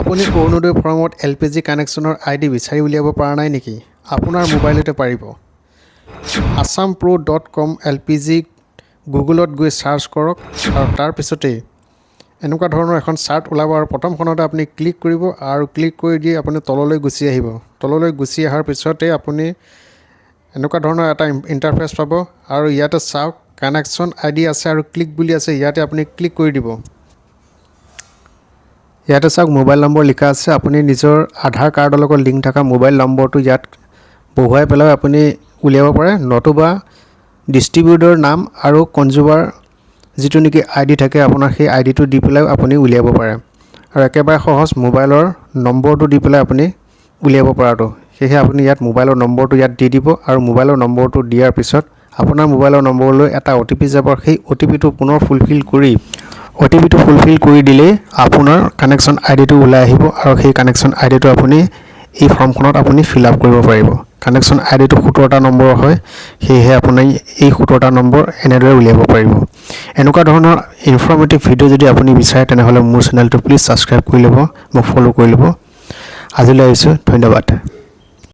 আপুনি অৰুণোদয় ফৰ্মত LPG কানেকশ্যনৰ ID বিচাৰি উলিয়াব পৰা নাই নেকি? আপোনাৰ মোবাইলতে পাৰিব। assampro.com LPG গুগলত গৈ চাৰ্চ কৰক আৰু তাৰপিছতেই এনেকুৱা ধৰণৰ এখন চাৰ্ট ওলাব আৰু প্ৰথমখনতে আপুনি ক্লিক কৰিব আৰু ক্লিক কৰি দি আপুনি তললৈ গুচি আহিব। তললৈ গুচি অহাৰ পিছতেই আপুনি এনেকুৱা ধৰণৰ এটা ইণ্টাৰফেচ পাব আৰু ইয়াতে চাওক, কানেকশ্যন আইডি আছে আৰু ক্লিক বুলি আছে। ইয়াতে আপুনি ক্লিক কৰি দিব। ইয়াতে চাওক, মোবাইল নম্বৰ লিখা আছে। আপুনি নিজৰ আধাৰ কাৰ্ডৰ লগত লিংক থকা মোবাইল নম্বৰটো ইয়াত বহুৱাই পেলাই আপুনি উলিয়াব পাৰে, নতুবা ডিষ্ট্ৰিবিউটৰ নাম আৰু কনজিউমাৰ যিটো নেকি আইডি থাকে আপোনাৰ, সেই আইডিটো দি পেলাইও আপুনি উলিয়াব পাৰে। আৰু একেবাৰে সহজ মোবাইলৰ নম্বৰটো দি পেলাই আপুনি উলিয়াব পৰাটো। সেয়েহে আপুনি ইয়াত মোবাইলৰ নম্বৰটো ইয়াত দি দিব আৰু মোবাইলৰ নম্বৰটো দিয়াৰ পিছত আপোনাৰ মোবাইলৰ নম্বৰলৈ এটা অ'টিপি যাব। সেই অ'টিপিটো পুনৰ ফুলফিল কৰি, অ'টিপিটো ফুলফিল কৰি দিলেই আপোনাৰ কানেকশ্যন আইডিটো ওলাই আহিব আৰু সেই কানেকশ্যন আইডিটো আপুনি এই ফৰ্মখনত আপুনি ফিল আপ কৰিব পাৰিব। কানেকশ্যন আইডিটো 17টা নম্বৰৰ হয়। সেয়েহে আপুনি এই 17টা নম্বৰ এনেদৰে উলিয়াব পাৰিব। এনেকুৱা ধৰণৰ ইনফৰ্মেটিভ ভিডিঅ' যদি আপুনি বিচাৰে, তেনেহ'লে মোৰ চেনেলটো প্লিজ ছাবস্ক্ৰাইব কৰি ল'ব, মোক ফ'ল' কৰি ল'ব। আজিলৈ আহিছোঁ, ধন্যবাদ।